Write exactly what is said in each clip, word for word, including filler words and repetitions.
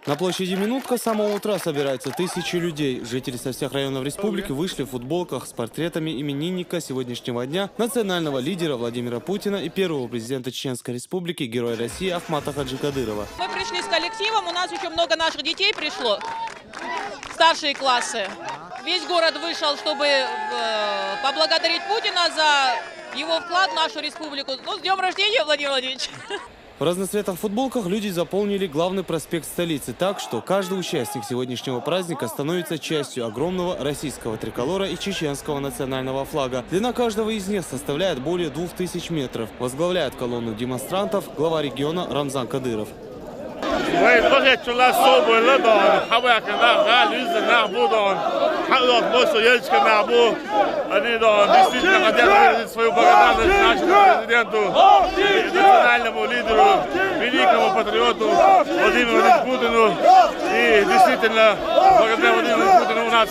На площади Минутка с самого утра собираются тысячи людей. Жители со всех районов республики вышли в футболках с портретами именинника сегодняшнего дня, национального лидера Владимира Путина и первого президента Чеченской Республики, героя России Ахмата Хаджи Кадырова. Мы пришли с коллективом, у нас еще много наших детей пришло, старшие классы. Весь город вышел, чтобы э, поблагодарить Путина за его вклад в нашу республику. Ну, с днем рождения, Владимир Владимирович! В разноцветных футболках люди заполнили главный проспект столицы так, что каждый участник сегодняшнего праздника становится частью огромного российского триколора и чеченского национального флага. Длина каждого из них составляет более двух тысяч метров. Возглавляет колонну демонстрантов глава региона Рамзан Кадыров. Вай бахет чула собой ладон, хавака на галюза на будон, халот мосо ельчка на бу. Они, да, действительно хотят выразить свою благодарность нашему президенту, национальному лидеру, великому патриоту Владимиру Владимировичу Путину. И действительно, благодаря Владимиру Путину у нас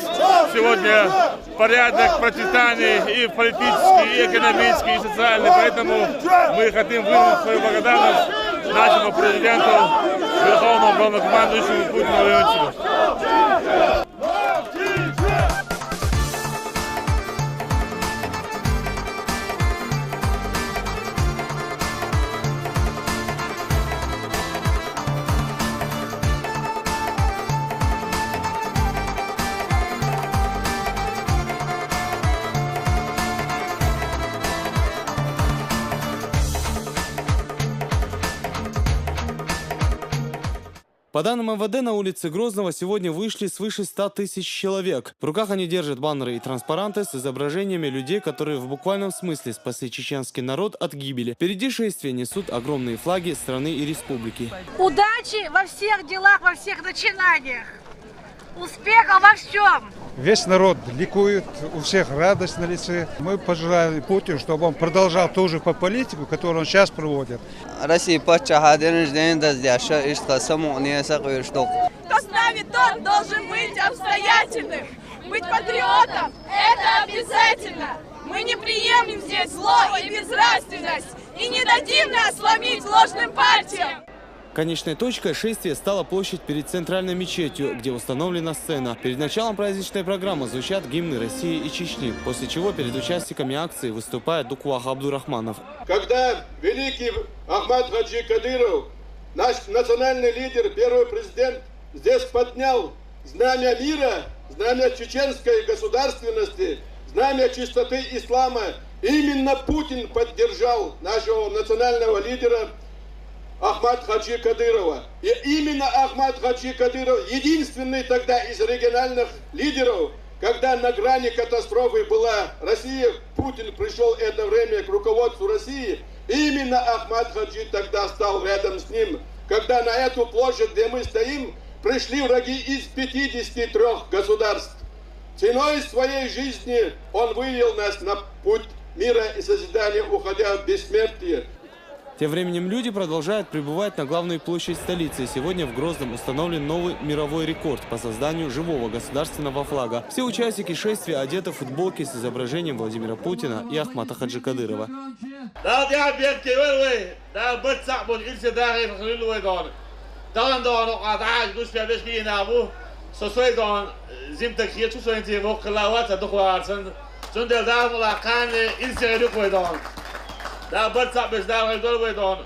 сегодня порядок процветания и политический, и экономический, и социальный. Поэтому мы хотим выразить свою благодарность нашему президенту, верховному главнокомандующему Путину Владимиру Владимировичу. По данным МВД, на улице Грозного сегодня вышли свыше ста тысяч человек. В руках они держат баннеры и транспаранты с изображениями людей, которые в буквальном смысле спасли чеченский народ от гибели. Впереди шествия несут огромные флаги страны и республики. Удачи во всех делах, во всех начинаниях. Успехов во всем! Весь народ ликует, у всех радость на лице. Мы пожелаем Путину, чтобы он продолжал ту же по политику, которую он сейчас проводит. Россия паччахьа дернаш ден даздяша, иштха самуъне сакъвирш дукъ. Кто с нами, тот должен быть обстоятельным. Быть патриотом — это обязательно. Мы не приемлем здесь зло и безнравственность и не дадим нас сломить ложным партиям. Конечной точкой шествия стала площадь перед центральной мечетью, где установлена сцена. Перед началом праздничной программы звучат гимны России и Чечни, после чего перед участниками акции выступает Дуквах Абдурахманов. Когда великий Ахмат Хаджи Кадыров, наш национальный лидер, первый президент, здесь поднял знамя мира, знамя чеченской государственности, знамя чистоты ислама, именно Путин поддержал нашего национального лидера Ахмат Хаджи Кадырова. И именно Ахмат Хаджи Кадыров, единственный тогда из региональных лидеров, когда на грани катастрофы была Россия, Путин пришел это время к руководству России, именно Ахмат Хаджи тогда стал рядом с ним. Когда на эту площадь, где мы стоим, пришли враги из пятидесяти трёх государств. Ценой своей жизни он вывел нас на путь мира и созидания, уходя в бессмертие. Тем временем люди продолжают прибывать на главную площадь столицы. Сегодня в Грозном установлен новый мировой рекорд по созданию живого государственного флага. Все участники шествия одеты в футболки с изображением Владимира Путина и Ахмата Хаджи Кадырова. Дал дя бертке вер вей, дал бат сак бот ирсе дагы фахлил вей дон. Дал дон о даж душ бя беш гина бу. Со сой дон зим так хия чу сой ти вок лава та духварсан. Цундел дал мула кан ирсе гелюк вей дон. Дал бат сак беш дал гел дол вей дон.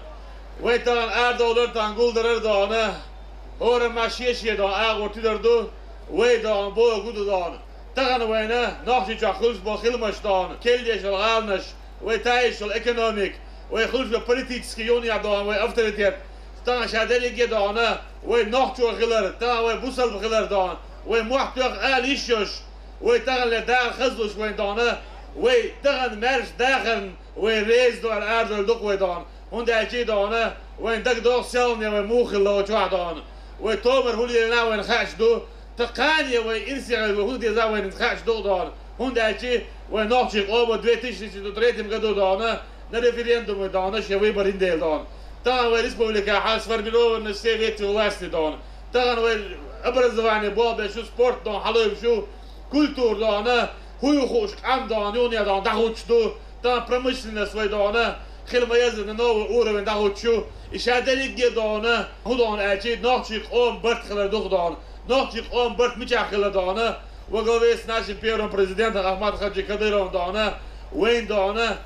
Вей тан ар доллар тан гулдырыр дон. Ора машия шия дон а гортидер ду. Вей дон бо гуду дон. Таган вейна нохчи ча хулс бо хилмаш дон. Келдеш ал галнаш. Вай таишал экономик, вай хулжа политический юн ядон, вай авторитет. Тан ша делиге дона, вай нохчо хилар, тан вай бусал хилар дон, вай муахтух алишош, вай тан ле дар хазлуш вай дона, вай тан мерш дахан, вай рез дон ардал дук вай дон. Хунда чи дона, вай даг дох селне вай мухил ло чуа дон. Вай томар хулина вай хач ду, Тыкъани вай инсигъал вай хунди за вай хач ду дон. Хунда чи вай нохчи оба две тысячи третьем году дона на референдум дона ше выбор индел дон. Тан вай республика ха сформирована все ветви власти дон. Тан вай образование болбе шу спорт дон, халой шу культур дона, хуй хуш кам дон, юния дон, дахуч ду. Тан промышленность вай дона, Хила ма еззара новый уровень дӀахӀуттуш ю. И ша дерриге а дона, хӀун дона аьлча, нохчий къоман барт хилар духьа дона. Нохчий къоман барт мичахь хилла дона? Во главе с нашим первым президентом Ахмат-Хаджи Кадыровым дона, вайна дона,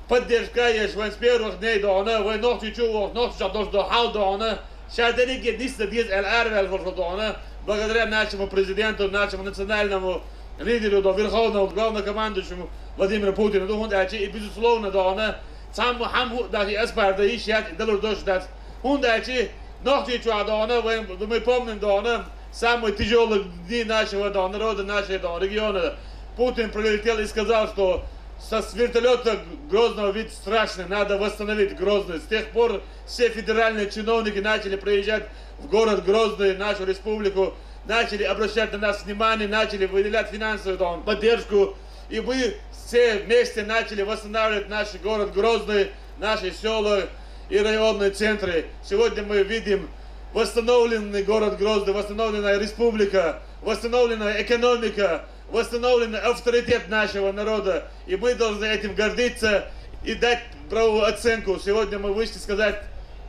поддержка еш, вайн с первых дней дона, вай нохчий чу вохуш, нохчий чохь долуш долу хьал дона. Ша дерриге а нисдан деза аьлла араваьлла волуш ву дона, благодаря нашему президенту, нашему национальному лидеру, до верховному главнокомандующему Владимиру Путину ду, хӀунда аьлча и, безусловно, дона, цхьамма хӀама хӀу а дац, и аспарда йиш яц, и далур долуш дац. ХӀунда аьлча нохчий чохь дона, вайн, мы помним дона, самые тяжёлые дни нашего дона, народа нашей дона, региона. Путин прилетел и сказал, что со, с вертолёта Грозного вид страшный, надо восстановить Грозный. С тех пор все федеральные чиновники начали приезжать в город Грозный, нашу республику, начали обращать на нас внимание, начали выделять финансовую там поддержку. И мы все вместе начали восстанавливать наш город Грозный, наши села и районные центры. Сегодня мы видим восстановленный город Грозный, восстановленная республика, восстановленная экономика, восстановлен авторитет нашего народа, и мы должны этим гордиться и дать правовую оценку. Сегодня мы вышли сказать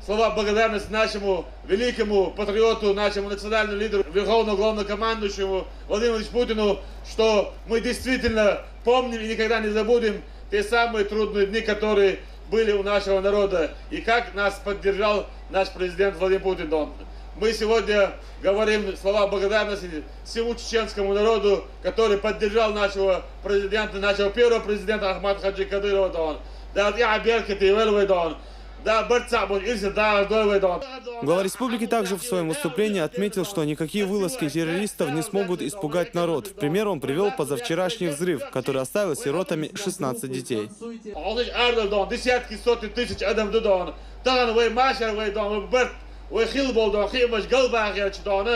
слова благодарности нашему великому патриоту, нашему национальному лидеру, верховному главнокомандующему Владимиру Владимировичу Путину, что мы действительно помним и никогда не забудем те самые трудные дни, которые были у нашего народа, и как нас поддержал наш президент Владимир Путин. Дон. Мы сегодня говорим слова благодарности всему чеченскому народу, который поддержал нашего президента, нашего первого президента Ахмат Хаджи Кадырова. Дон. Да, я беркати велвей, Дон. Да, барт цхьаъ болчу ирсе дагӀаш дойла вай, Дон. Глава республики также в своем выступлении отметил, что никакие вылазки террористов не смогут испугать народ. В пример он привёл позавчерашний взрыв, который оставил сиротами шестнадцать детей. Хьовсаш арадала, Дон, десятки, сотни тысяч адам ду, Дон. Тахана вай машар вай, Дон, вай барт, вай хилла болу, Дон, хиъамаш галбаха хилча, Дон.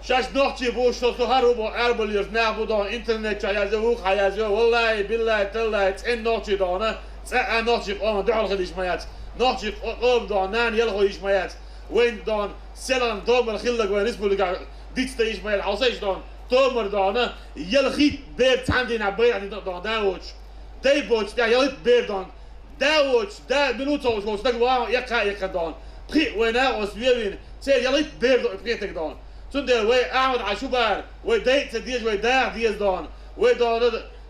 Шаьш нохчий бу, шо со хӀара ву боху арабаллерш нах бу, Дон, интернет чохь язйо, вукху хьан язйо, валлахӀи, биллахӀи, таллахӀи, цӀена нохчий, Дон, цкъа а нохчий къоман дуьхьал хила йиш ма яц. Нохчий къо-, къоман, Дон, нана ялхо йиш ма яц. Вайн, Дон, селхана томар хилларг вайн республикехь дицдан йиш ма яц. Хьовсийша, Дон, томар, Дон, ялхитта бер цхьана дийнахь байрахь дина, Дон, да воцуш. Дай боцуш тӀехь ялхитта бер, Дон. Да воцуш, да, минут ца волуш волу стаг ван эккха а эккхина, Дон. Пхиъ вай накъост вевина, церан ялхитта бер ду и пхетаг, Дон. Цундела вай Ахьмад Хьан шу бара, вай дайа ца деза, вай даха деза, Дон. Вай, Дон,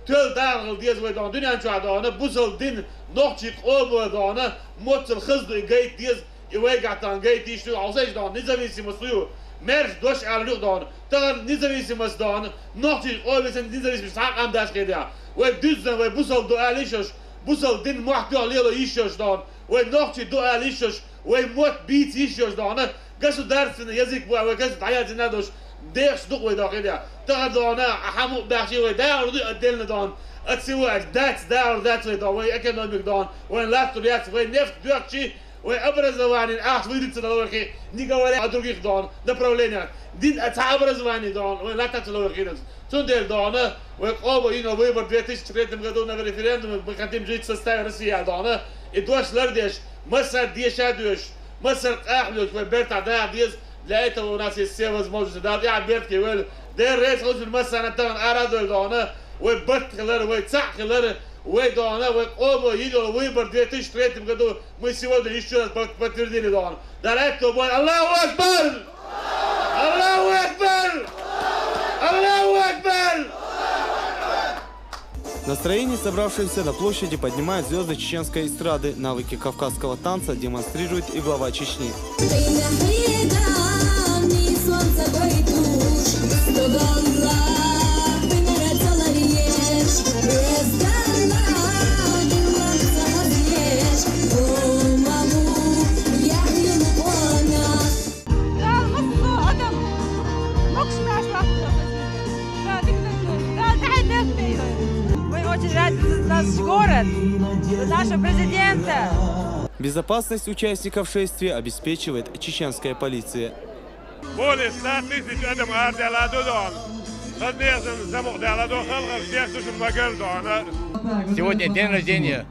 тоьлла даха хила деза вай, Дон. Дуьнен чохь, Дон, бусалба дин, нохчий къомо, Дон, моццал хаза ду и гайта деза. И вайгахь тахана гайта йиш ю, хьовсийша, Дон, независимость ю. Маьрша дош ала юкъа, Дон. Тахана независимость, Дон. Нохчий къоман независимость схьа а къам дац хедехь. Вай дуьззина, вай бусалба ду ала йиш йолуш, бусалба дин мохь тоьхна лело йиш йолуш, Дон. Вай нохчий ду ала йиш йолуш, вай мотт бийца йиш йолуш, Дон. Государственный язык вай, вай гасу дӀаяздина долуш, дехаш ду-кх вай, Дон, хедехь. Тахана, Дон, а хьан мукъ баьхчи вай дагӀар ду отдельно, Дон. От всего, дац, дагӀар дац вай, Дон, вай экономика, Дон. Вайн латтур яц, вай нефть доьхчи, вай образованиен ахча вуьйцур ца дала вай хи, не говоря о других, Дон, направлениях. Дин а цхьа образование, Дон, вай латта ца дала вай хи. Цундела, Дон, вай къомо йина выбор две тысячи третьем году на референдуме «Мы хотим жить в составе России», аьлла, Дон, и дош лардеш, массара деша а доьшуш, массара къахьоьгуш вай бертахь даха деза. Для этого у нас есть все возможности. Дала тӀехь беркате войла. Дела реза хуьлда массарна, тахана ара а дойла, Дон, вай барт хилар, вай цхьаъ хилар, вай, Дон, вай къомо йина йолу выбор две тысячи третьем году мы сегодня ещё раз пот-, подтвердили, Дон. Дала аьтто бойла. Аллаху акбар! Аллаху акбар! Аллаху акбар! Настроение собравшихся на площади поднимают звёзды чеченской эстрады. Навыки кавказского танца демонстрирует и глава Чечни. Дала массо адам могуш-маьрша латтадо хезна. Дала дика дойла, Дала тӀаьхье дерг дойла. Мы очень рады за наш город, за нашего президента. Безопасность участников шествия обеспечивает чеченская полиция. Более ста тысяч адам арадаьлла ду, Дон. Хаза нехан замукъадаьлла ду, халхар деш ду шуна магар, Дон. Сегодня день рождения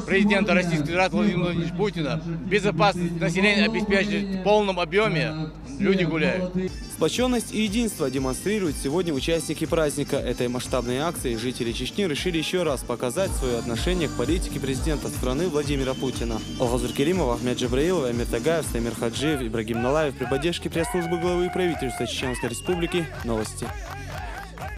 президента Российской Федерации Владимира Владимировича Путина. Безопасность населения обеспечить в полном объёме. Люди гуляют. Сплоченность и единство демонстрируют сегодня участники праздника. Этой масштабной акцией жители Чечни решили еще раз показать свое отношение к политике президента страны Владимира Путина. Алхазур Керимов, Ахмед Джабраилов, Амир Тагаев, Стамир Хаджиев, Ибрагим Налаев при поддержке пресс-службы главы и правительства Чеченской Республики. Новости.